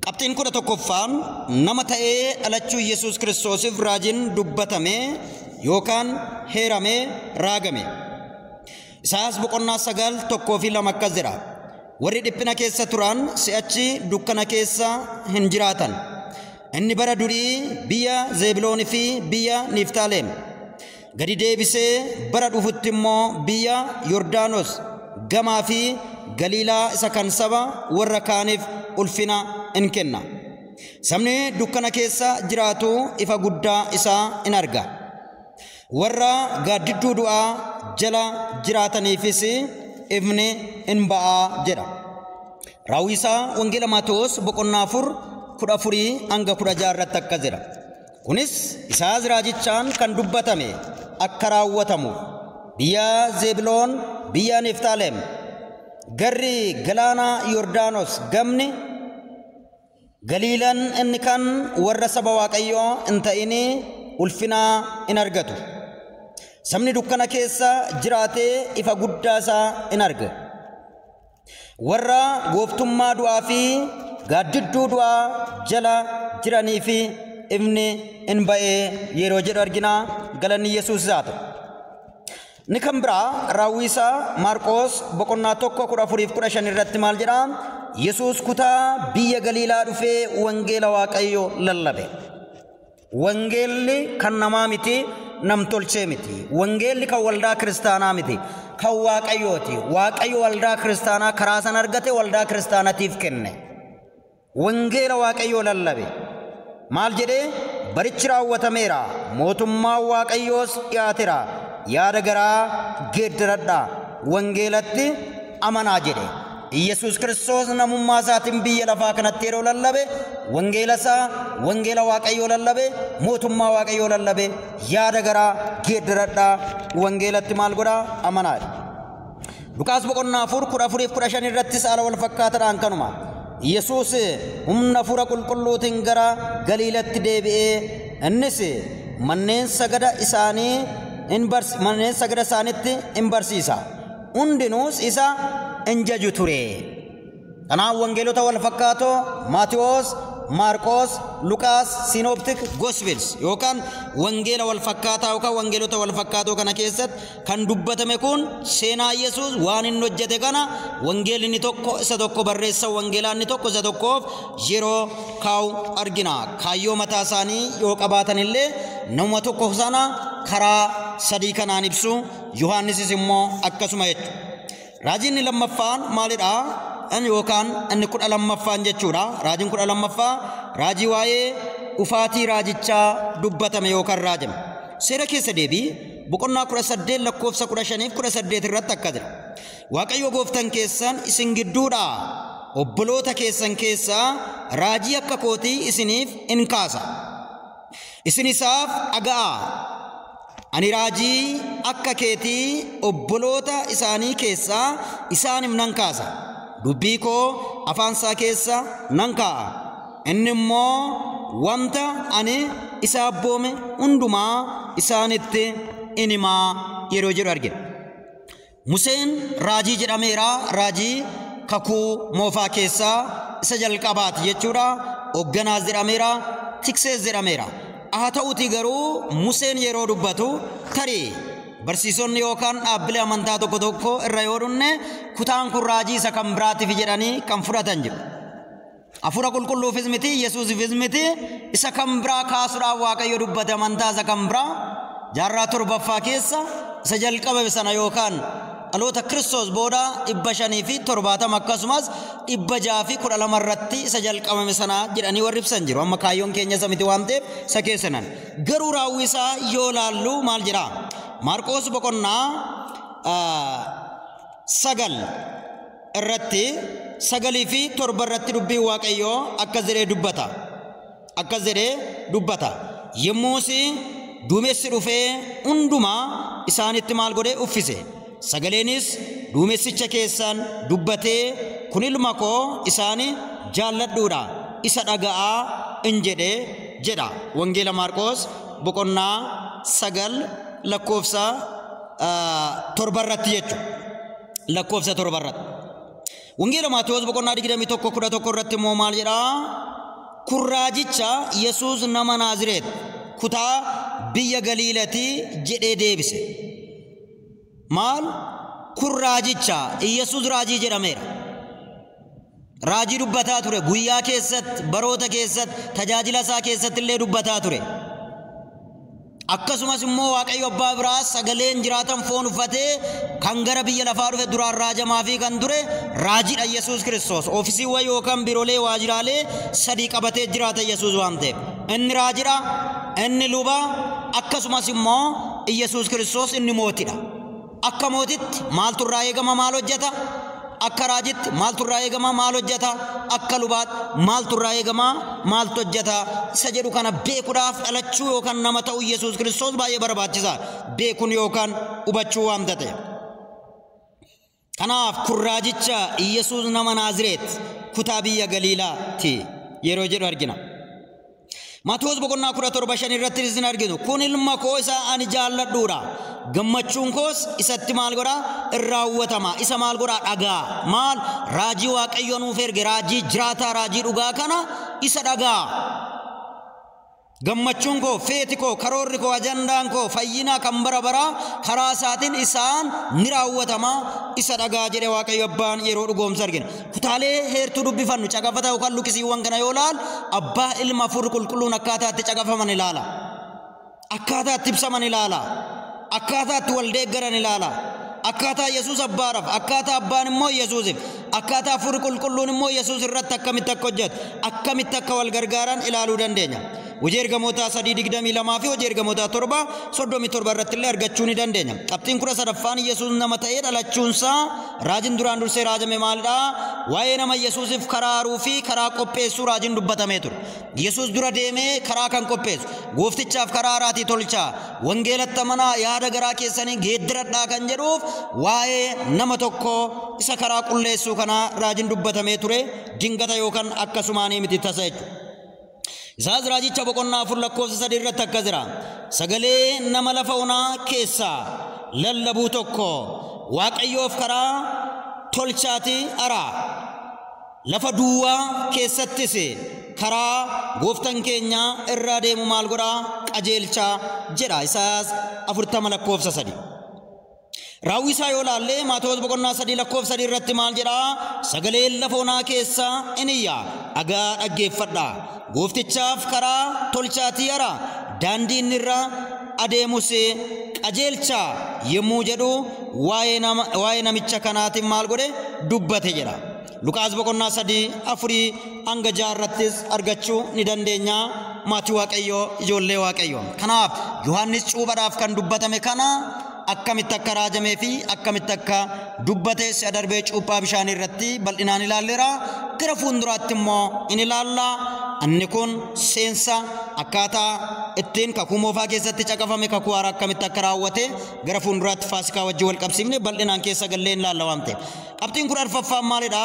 Qabxiin 11ffaan nama ta'ee dhalachuu Yesuus Kiristoosiif raajiin dubbatame yookaan heeramee raagame. Isaayyaas boqonnaa 9 1 fi 2 akkas jedha. Warri dhiphina keessa turan si'achi dukkana keessa hin jiraatan. Inni bara durii biyya Zebiloonii fi biyya Niftaaleem gadi deebisee bara dhufutti immoo biyya Yordaanos gamaa fi Galiilaa isa kan saba warra kaaniif ulfina in kenna. Sabni dukkana keessa jiraatu ifa guddaa isaa in arga. Warra gaaddidduu du'aa jala jiraataniifis ifni in ba'aa jedha. Raawwii isaa Wangeela Maatewos boqonnaa 4 14 hanga 16 irratti akkas jedha. Kunis Isaayyaas raajichaan kan dubbatame akka raawwatamuuf biyya Zebiloon, biyya Niftaaleem, garri galaana Yordaanos gamni Galiilaan inni kan warra saba Waaqayyoo hin ta'in ulfina in argatu. Sabni dukkana keessa jiraatee ifa guddaa isaa in arga. Warra gooftummaa du'aa fi gaaddidduu du'aa jala jiranii fi ifni in ba'ee yeroo jedhu argina. Galanni Yesuus isaa ta'u. Inni kan biraa raawwii isaa Maarqoos boqonnaa 1 14 fi 15 irratti maal jedhaa? Yesuus kutaa biyya Galiilaa dhufee wangeela Waaqayyoo lallabe. Wangeelli kan namaa miti, namtolchee miti. Wangeelli kan waldaa kiristaanaa miti, kan Waaqayyooti. Waaqayyo waldaa kiristaanaa karaa sana argate waldaa kiristaanatiif kenne. Wangeela Waaqayyoo lallabe. Maal jedhee? Barichi raawwatameera, mootummaan Waaqayyoos dhiyaateera. Yaada garaa geeddaradhaa, wangeelatti amanaa jedhe. Yesuus Kiristoos namummaa isaatiin biyya lafaa kanatti yeroo lallabe, wangeela isaa, wangeela Waaqayyoo lallabe, mootummaa Waaqayyoo lallabe, yaada garaa geeddaradhaa, wangeelatti maal godhaa? Amanaa. Luqaas boqonnaa 4 14 fi 15 irrattis haala wal fakkaataadhaan kanuma. Yesuus humna Hafuura Qulqulluutiin gara Galiilatti deebi'ee innis manneen sagada isaanii manneen sagada isaanitti in barsiisa. Hundinuus isa in jaju ture. Kanaaf wangeelota wal fakkaatoo Maatiwoos, Maarqoos, Luqaas, Synoptic Gospels yookaan wangeela wal fakkaataa yookaan wangeelota wal fakkaatoo kana keessatti kan dubbatame kun seenaa Yesuus waan inni hojjete kana wangeelli inni tokko isa tokko barreessa, wangeelaa inni tokko isa tokkoof yeroo kaa'u argina. Kaayyoo mataa isaanii yoo qabaatan illee nama tokko sana karaa sadii kanaan ibsu. Yohaannisis immoo akkasuma jechuudha. Raajiin inni lammaffaan maalidha? Yookaan inni 12ffaan jechuudha. Raajiin 12ffaa raajii waa'ee dhufaatii raajichaa dubbatame yookaan raajame. Seera keessa deebii boqonnaa 18 lakkoofsa 15 fi 18 irratti akka jira. Waaqayyo gooftan keessan isin gidduudhaa obboloota keessan keessaa raajii akka kootii isiniif in kaasa. Isin isaaf dhaga'aa. Ani raajii akka keetii obboloota isaanii keessaa isaaniif nan kaasa. Dubbii koo afaan isaa keessa nan kaa'a. Inni immoo wanta ani isa abboome hundumaa isaanitti in himaa yeroo jedhu argina. Museen raajii jedhameera. Raajii kakuu moofaa keessaa isa jalqabaati jechuudha. Hogganaas jedhameera, tiksees jedhameera. Haa ta'uutii garuu Museen yeroo dubbatu tarii barsiisonni yookaan dhaabbilee amantaa tokko tokko irra yoo dhunne kutaan kun raajii isa kan biraatiif jedhanii kan fudhatan jiru. Hafuura Qulqulluufis miti, Yesuusifis miti, isa kan biraa kaasuudhaaf Waaqayyo dubbate amantaa isa kan biraa jaarraa 7ffaa keessa isa jalqabame sana yookaan dhaloota Kiristoos booda 570 akkasumas 612 irratti isa jalqabame sana jedhanii warri ibsan jiru. Amma kaayyoon keenya isa miti waan ta'eef isa keessanan. Garuu raawwii isaa yoo laallu maal jedhaa? Maarqoos boqonnaa 9 irratti 9 fi 7 irratti dubbiin Waaqayyoo akkas jedhee dubbata. Akkas jedhee dubbata. Yommus duumessi dhufee hundumaa isaanitti maal godhee uffise. Sagaleenis duumessicha keessaan dubbatee kun ilma koo isaani jaalladhuudha isa dhaga'aa in jedhee jedha. Wangeela Maarqoos boqonnaa 9 lakkoofsa 7 irratti jechuudha. Lakkoofsa 7 irratti. Wangeela Maatiyoos boqonnaa 21 11 irratti immoo maal jedhaa? Kun raajicha Yesuus nama Naazireet kutaa biyya Galiilaatii jedhee deebise. Maal? Kun raajicha Yesuus raajii jedhameera. Raajii dubbataa ture guyyaa keessatti, baroota keessatti, tajaajila isaa keessatti illee dubbataa ture. Akkasumas immoo Waaqayyo Abbaa biraa sagaleen jiraatan foon uffatee kan gara biyya lafaa dhufe duraan raajamaa fi kan ture raajiidha Yesuus Kiristoos. Oofisiiwwan yookaan biiroolee waajjiraalee sadii qabatee jiraata Yesuus waan ta'eef. Inni raajidha, inni luba, akkasumas immoo Yesuus Kiristoos inni mootidha. Akka mootitti maaltu irraa eegama maal hojjeta? Akka raajitti maaltu irraa eegama maal hojjeta? Akka lubaatti maaltu irraa eegama maaltu hojjeta? Isa jedhu kana beekuudhaaf dhalachuu yookaan nama ta'uu Yesuus Kiristoos baay'ee barbaachisaadha. Beekuun yookaan hubachuu waan ta'eef. Kanaaf kun raajicha Yesuus nama Naazireet kutaa biyya Galiilaati yeroo jedhu argina. Maatewos boqonnaa 17:5 irratti isin arginu. Kun ilma koo isa ani jaalladhuudha. Gammachuun koos isatti maal godhaa? Irraawwatama. Isa maal godhaa? Dhagaa. Maal? Raajii Waaqayyo nuuf erge, raajii jiraataa, raajii dhugaa kana isa dhagaa. Gammachuun koo, feeti koo, karoorri koo, ajandaan koo, fayyinaa kan bara baraa karaa isaatiin isaan ni raawwatama. Isa dhagaa jedhe Waaqayyo Abbaan yeroo dhugoomsa argina. Kutaalee heertuu dubbifannu caqafata yookaan luqisiiwwan kana yoo ilaal Abbaa, Ilma, Hafuurri Qulqulluun akkaataa itti caqafaman ilaala. Akkaataa itti ibsaman ilaala. Akkaataa itti wal deeggaran ilaala. Akkaataa Yesuus Abbaadhaaf, akkaataa Abbaan immoo Yesuusiif, akkaataa Hafuurri Qulqulluun immoo Yesuus irratti akkamitti akka hojjetu, akkamitti akka wal gargaaran ilaaluu dandeenya. Hojii ergamootaa 3:22 fi hojii ergamootaa 7:37 irratti illee argachuu ni dandeenya. Qabxiin 13ffaan Yesuus nama ta'ee dhalachuunsaa raajiin duraan dursee raajame maalidhaa? Waa'ee nama Yesuusiif karaa haruu fi karaa qopheessuu raajiin dubbatamee ture. Yesuus dura deemee karaa kan qopheessu, gooftichaaf karaa haraatii tolchaa, wangeelatti amanaa yaada garaa keessanii geeddaradhaa kan jedhuuf waa'ee nama tokko isa karaa qulleessuu kanaa raajiin dubbatamee ture. Dingata yookaan akkasumaanii miti tasa jechuudha. Isaas raajicha boqonnaa 4 lakkoofsa 3 irratti akkas jira. Sagalee nama lafa onaa keessaa lallabuu tokko Waaqayyoof karaa tolchaatii araa. Lafa duwwaa keessattis karaa gooftan keenya irraa deemu maal godhaa? Qajeelchaa jedha. Isaas 40 lakkoofsa 3. Raawwii isaa yoo laallee Maatewos boqonnaa 3 lakkoofsa 3 irratti maal jedhaa? Sagaleen lafa onaa keessaa in iyya, dhagaa dhaggeeffadhaa. Gooftichaaf karaa tolchaatii araa, daandii inni irra adeemus qajeelchaa yommuu jedhu waa'ee namicha kanaatiin maal godhe? Dubbate jedha. Luqaas boqonnaa 3:4 hanga 6 irrattis argachuu ni dandeenya. Maatii Waaqayyoo, ijoollee Waaqayyoo. Kanaaf Yohaannis cuuphaadhaaf kan dubbatame kana akkamitti akka raajamee fi akkamitti akka dubbate si'a darbee cuuphaa bishaanii irratti bal'inaan ilaalleera. Gara fuulduraatti immoo in ilaalla. Inni kun seensa akkaataa ittiin kakuu moofaa keessatti caqafame kakuu haaraa akkamitti akka raawwate gara fuulduraatti Faasikaa wajjin wal qabsiifne bal'inaan keessa gallee ilaalla waan ta'eef. Qabxiin 14ffaan maalidha?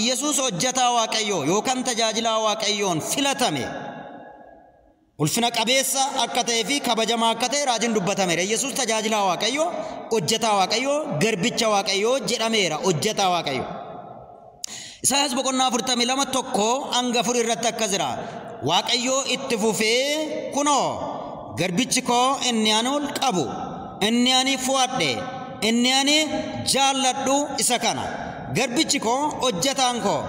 Yesuus hojjetaa Waaqayyoo yookaan tajaajilaa Waaqayyoon filatame ulfina qabeessa akka ta'ee fi kabajamaa akka ta'e raajiin dubbatameera. Yesuus tajaajilaa Waaqayyoo, hojjetaa Waaqayyoo, garbicha Waaqayyoo jedhameera. Hojjetaa Waaqayyoo. Isaayyaas boqonnaa 42:1 hanga 4 irratti akkas jira. Waaqayyoo itti fufee kunoo garbichi koo inni ani ol qabu, inni ani fo'adhe, inni ani jaalladhu isa kana. Garbichi koo hojjetaan koo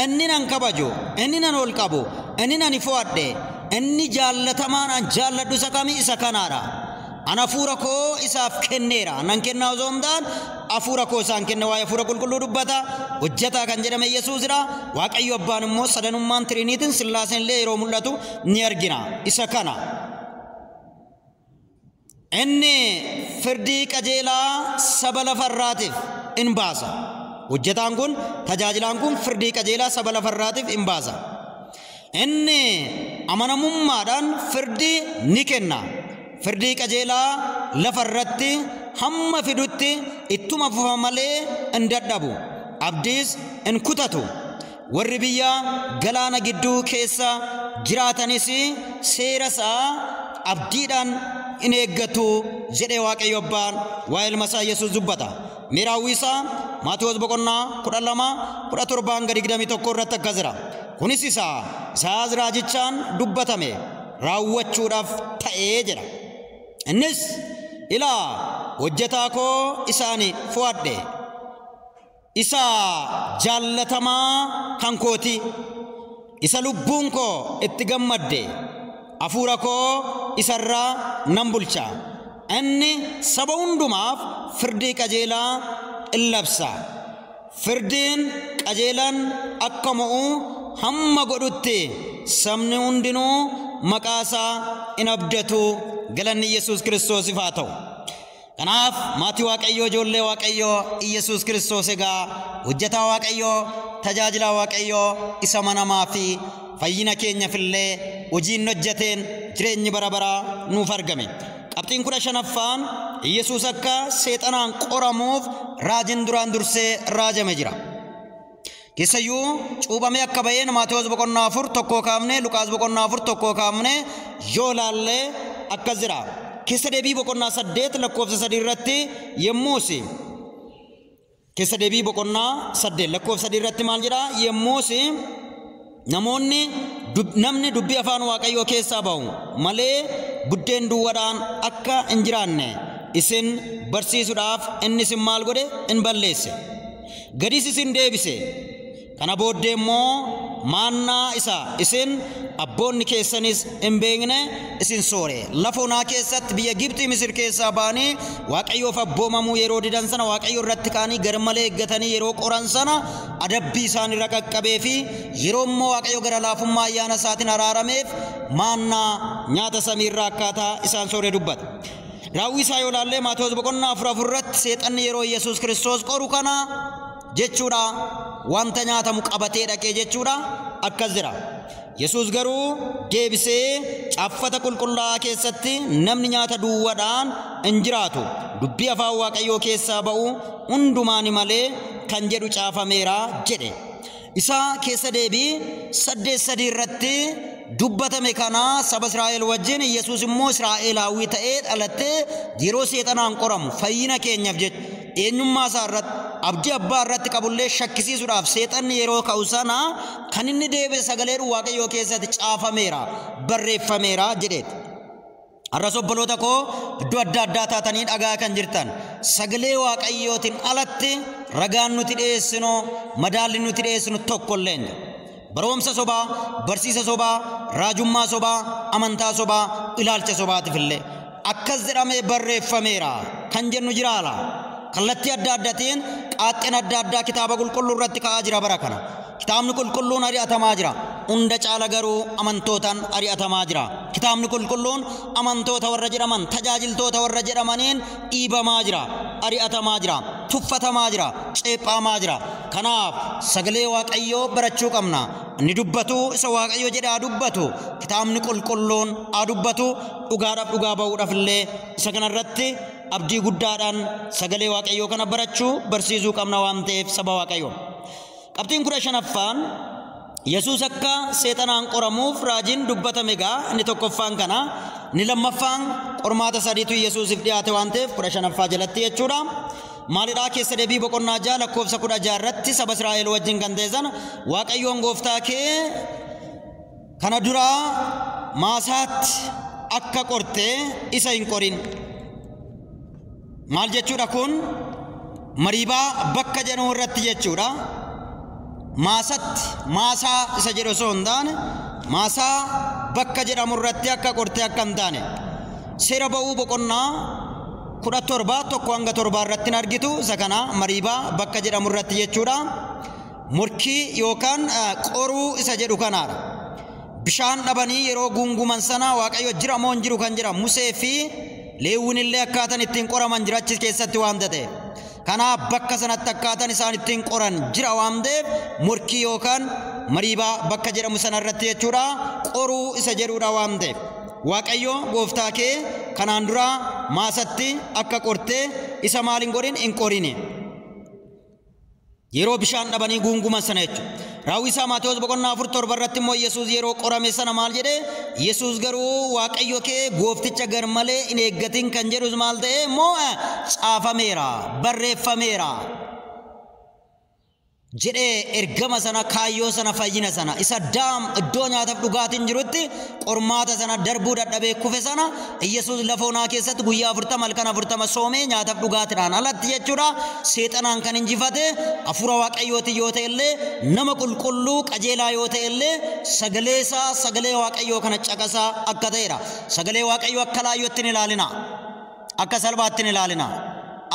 inni nan kabaju, inni nan ol qabu, inni nan fo'adhe, inni jaallatamaan an jaalladhu isa kami? Isa kanaadha. An hafuura koo isaaf kenneera. Nan kennaa osoo hin taane hafuura koo isaan kenne. Waa'ee hafuura qulqulluu dubbata. Hojjetaa kan jedhame Yesuusidha. Waaqayyo Abbaan immoo sadanummaan Tiriiniitiin Sillaaseen illee yeroo mul'atu ni argina. Isa kana. Inni firdii qajeelaa saba lafarraatiif in baasa. Hojjetaan kun, tajaajilaan kun firdii qajeelaa saba lafarraatiif in baasa. Inni amanamummaadhaan firdii ni kenna. Firdii qajeelaa lafarratti hamma fidutti ittuma fufa malee hin dadhabu. Abdiis hin kutatu. Warri biyya galaana gidduu keessa jiraatanis seera isaa abdiidhaan in eeggatu jedhee Waaqayyo Abbaan waa'ee ilma isaa Yesuus dubbata. Mee raawwii isaa Maatewos boqonnaa 12:17 hanga 21 irratti akkas jira. Kunis Isaayyaas raajichaan dubbatame raawwachuudhaaf ta'ee jedha. Innis ilaa hojjetaa koo isaani fo'adhe, isa jaallatamaa kan kooti, isa lubbuun koo itti gammadde, hafuura koo isarraa nan bulcha. Inni saba hundumaaf firdii qajeelaa in labsa. Firdiin qajeelaan akka mo'u hamma godhutti sabni hundinuu maqaa isaa in abdatu. Galanni Yesuus Kiristoosiif haa ta'u. Kanaaf maatii Waaqayyoo, ijoollee Waaqayyoo, Yesuus Kiristoos egaa hojjetaa Waaqayyoo, tajaajilaa Waaqayyoo isa manamaa fi fayyina keenyaaf illee hojiin hojjeteen jireenyi bara baraa nuuf argame. Qabxiin 15ffaan Yesuus akka seexanaan qoramuuf raajiin duraan dursee raajame jira. Keessayyuu cuuphamee akka ba'een Maatewos boqonnaa 4 1 kaafne, Luqaas boqonnaa 4 1 kaafne yoo laallee akkas jira. Keessa deebii boqonnaa 8 lakkoofsa 3 irratti yommuus, keessa deebii boqonnaa 8 lakkoofsa 3 irratti maal jedhaa? Yommuus namoonni namni dubbii afaan Waaqayyoo keessaa ba'u malee buddeen duwwaadhaan akka hin jiraanne isin barsiisuudhaaf inni isin maal godhe? In balleesse. Gadis isin deebise. Kana booddee immoo maannaa isa isin abboonni keessanis hin beekne isin soore. Lafa onaa keessatti biyya Gibxii Misir keessaa ba'anii Waaqayyoof abboomamuu yeroo didan sana, Waaqayyo irratti ka'anii garmalee eeggatanii yeroo qoran sana adabbii isaan irra qaqqabee fi yeroo immoo Waaqayyo gara laafummaa ayyaana isaatiin araarameef maannaa nyaata samiirraa akkaataa isaan soore dubbata. Raawwii isaa yoo ilaallee Maatewos boqonnaa 4 4 irratti seexanni yeroo Yesuus Kiristoos qoru kana jechuudha, wanta nyaatamu qabatee dhaqee jechuudha, akkas jira. Yesuus garuu deebisee, caaffata qulqullaa'aa keessatti namni nyaata duwwaadhaan hin jiraatu, dubbii afaan Waaqayyoo keessaa ba'u hundumaani malee kan jedhu caafameera jedhe. Isa keessa deebii 8:3 irratti dubbatame kana saba Israa'el wajjin Yesuus immoo Israa'elaawii ta'ee dhalattee yeroo seexanaan qoramu fayyina keenyaaf jecha eenyummaa isaa irratti, abdii abbaa irratti qabullee shakkisiisuudhaaf seexanni yeroo ka'u sana kan inni deebise sagalee Waaqayyoo keessatti caafameera, barreeffameera jedheeti. Har'as obboloota koo, iddoo adda addaa taatanii dhagaa kan jirtan, sagalee Waaqayyootiin alatti ragaan nuti dhiyeessinu, madaalli nuti dhiyeessinu tokko illee hin jiru. Barumsa sobaa, barsiisa sobaa, raajummaa sobaa, amantaa sobaa, ilaalcha sobaatiif illee akkas jedhamee barreeffameera kan jennu jiraala. Kallattii adda addaatiin qaaxxeen adda addaa kitaaba qulqulluu irratti ka'aa jira bara kana. Kitaabni qulqulluun ari'atamaa jira. Hunda caala garuu amantootaan ari'atamaa jira. Kitaabni qulqulluun amantoota warra jedhaman, tajaajiltoota warra jedhamaniin dhiibamaa jira, ari'atamaa jira, tuffatamaa jira, ceephaamaa jira. Kanaaf sagalee Waaqayyoo barachuu qabna. Inni dubbatu isa Waaqayyo jedhe haa dubbatu. Kitaabni qulqulluun haa dubbatu. Dhugaadhaaf dhugaa ba'uudhaaf illee isa kanarratti abdii guddaadhaan sagalee Waaqayyoo kana barachuu, barsiisuu qabna waan ta'eef saba Waaqayyoo. Qabxiin 15ffaan Yesuus akka seexanaan qoramuuf raajiin dubbatame egaa inni tokkoffaan kana. Inni lammaffaan qormaata sadiitu Yesuusiif dhiyaate waan ta'eef 15ffaa jalatti jechuudha. Maalidhaa? Keessa deebii boqonnaa 6 lakkoofsa 16 irratti saba Israa'el wajjin kan ta'e sana, Waaqayyoon gooftaa kee kana duraa Maasaatti akka qortee isa hin qorin. Maal jechuudha kun? Mariibaa bakka jedhamu irratti jechuudha. Maasatti, Maasaa isa jedhu osoo hin taane, Maasaa bakka jedhamu irratti akka qortee akka hin taane. Seera ba'uu boqonnaa 17 1 hanga 7 irratti hin argitu isa kana, Mariibaa bakka jedhamu irratti jechuudha. Morkii yookaan qoruu isa jedhu kanaadha. Bishaan dhabanii yeroo guunguman sana Waaqayyo jira moo hin jiru kan jira, Musee fi Leewwiin illee akkaataan ittiin qoraman jira achi keessatti waan ta'eef. Kanaaf bakka sanatti akkaataan isaan ittiin qoran jira waan ta'eef morkii yookaan Mariibaa bakka jedhamu sana irratti jechuudha, qoruu isa jedhudha waan ta'eef. Waaqayyo gooftaa kee kanaan dura Maasatti akka qortee isa maal hin godhin? Hin qorini. Yeroo bishaan dhabanii guunguman sana jechuudha. Raawwii isaa Maatewos boqonnaa 4 7 irratti immoo Yesuus yeroo qorame sana maal jedhee? Yesuus garuu, Waaqayyo kee goofticha gar malee hin eeggatin kan jedhus maal ta'e immoo caafameera, barreeffameera. Jedhee ergama sana kaayyoo sana fayyina sana isa daam iddoo nyaataaf dhugaatiin jirutti qormaata sana darbuu dadhabee kufe sana Iyyasuus lafa onaa keessatti guyyaa 40 halkan 40 soomee nyaataaf dhugaatiidhaan alatti jechuudha. Seexanaan kan injifate hafuura Waaqayyooti yoo ta'e illee nama qulqulluu qajeelaa yoo ta'e illee sagalee isaa sagalee Waaqayyoo kana caqasaa akka ta'edha. Sagalee Waaqayyoo akka laayyootti hin ilaalina, akka salphaatti hin ilaalina.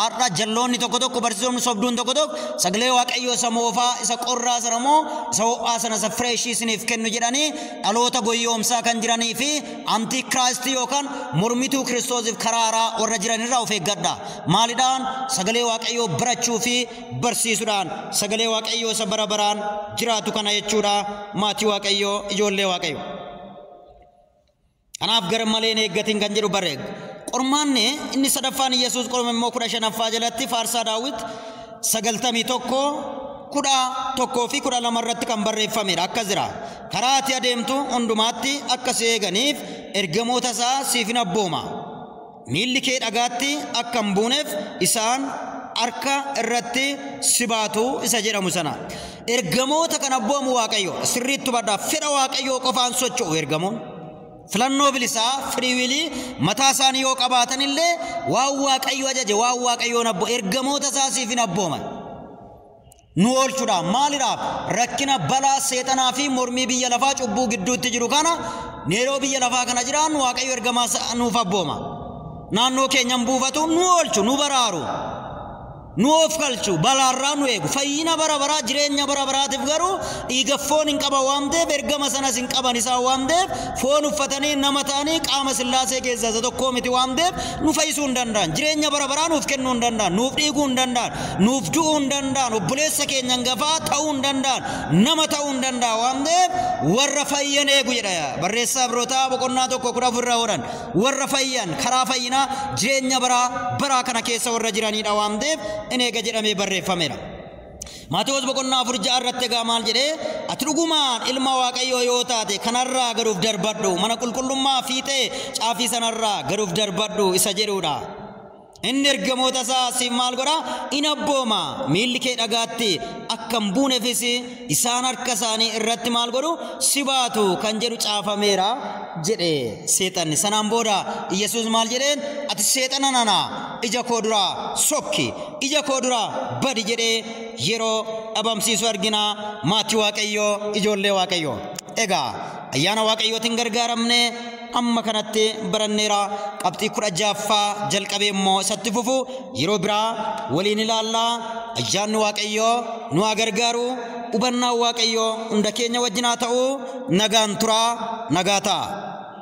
Har'a jalloonni tokko tokko barsiisonni sobduun tokko tokko sagalee Waaqayyoo isa moofaa isa qorraa sana immoo isa ho'aa sana isa fireeshii isiniif kennu jedhanii dhaloota goyyoomsaa kan jiranii fi antikiraayistii yookaan mormituu Kiristoosiif karaa haaraa warra jiranirraa of eeggadha. Maalidhaan? Sagalee Waaqayyoo barachuu fi barsiisuudhaan sagalee Waaqayyoo isa bara baraan jiraatu kana jechuudha. Maatii Waaqayyoo, ijoollee Waaqayyoo. Kanaaf gar malee hin eeggatin kan jedhu barreeg. Qormaanni inni sadaffaan Iyyasuus qorme immoo 15ffaa jalatti Faarsaa Daawit 91 11 fi 12 irratti kan barreeffamedha. Akkas jira. Karaa ati adeemtu hundumaatti akka si eeganiif ergamoota isaa siif hin abbooma. Miilli kee dhagaatti akka hin buuneef isaan harka irratti si baatu isa jedhamu sana. Ergamoota kan abboomu Waaqayyo. Sirriitti hubadhaa. Fedha Waaqayyoo qofaan socho'u ergamoon. Filannoo bilisaa firiiwilii mataa isaanii yoo qabaatan illee waan Waaqayyo ajaje waan Waaqayyoon abbo ergamoota isaa siif hin abbooman. Nu oolchuudhaaf maaliidhaaf rakkina balaa seexanaa fi mormii biyya lafaa cubbuu gidduutti jiru kana yeroo biyya lafaa kana jiraannu Waaqayyo ergamaa nuuf abbooma. Naannoo keenyan buufatu nu oolchu, nu baraaru, nu of galchu, balaarraa nu eegu. Fayyina bara baraa jireenya bara baraatiif garuu dhiiga foon hin qaban waan ta'eef ergama sanas hin qaban isaan waan ta'eef foon uffatanii nama ta'anii qaama Sillaasee keessaa isa tokkoo miti waan ta'eef nu fayyisuu hin danda'an. Jireenya bara baraa nuuf kennuu hin danda'an, nuuf dhiiguu hin danda'an, nuuf du'uu hin danda'an, obboleessa keenya hangafaa ta'uu hin danda'an, nama ta'uu hin danda'an waan ta'eef warra fayyan eegu jedha barreessaa Ibrootaa boqonnaa 1 14 irraa hodhan. Warra fayyan karaa fayyinaa jireenya baraa baraa kana keessa warra jiranidha waan ta'eef in eega jedhamee barreeffameera. Maatewos boqonnaa 4 6 irratti egaa maal jedhee? Ati dhugumaan ilma Waaqayyoo yoo taate kanarraa gaduuf darbadhu, mana qulqullummaa fiixee caafii sanarraa gaduuf darbadhu isa jedhudha. Inni ergamoota isaa siif maal godha? In abbooma. Miilli kee dhagaatti akka hin buuneefis isaan harka isaanii irratti maal godhu? Si baatu kan jedhu caafameera jedhe seexanni. Sanaan booda Iyyasuus maal jedheen? Ati seexana nana ija koo duraa sokki, ija koo duraa badi jedhee yeroo dhabamsiisu argina. Maatii Waaqayyoo, ijoollee Waaqayyoo. Egaa ayyaana Waaqayyootiin gargaaramne amma kanatti baranneera. Qabxii 16ffaa jalqabee immoo isatti fufu yeroo biraa waliin ilaallaa. Ayyaanni Waaqayyoo nu haa gargaaru. Hubannaan Waaqayyoo hunda keenya wajjin haa ta'u. Nagaan turaa, nagaa ta'a.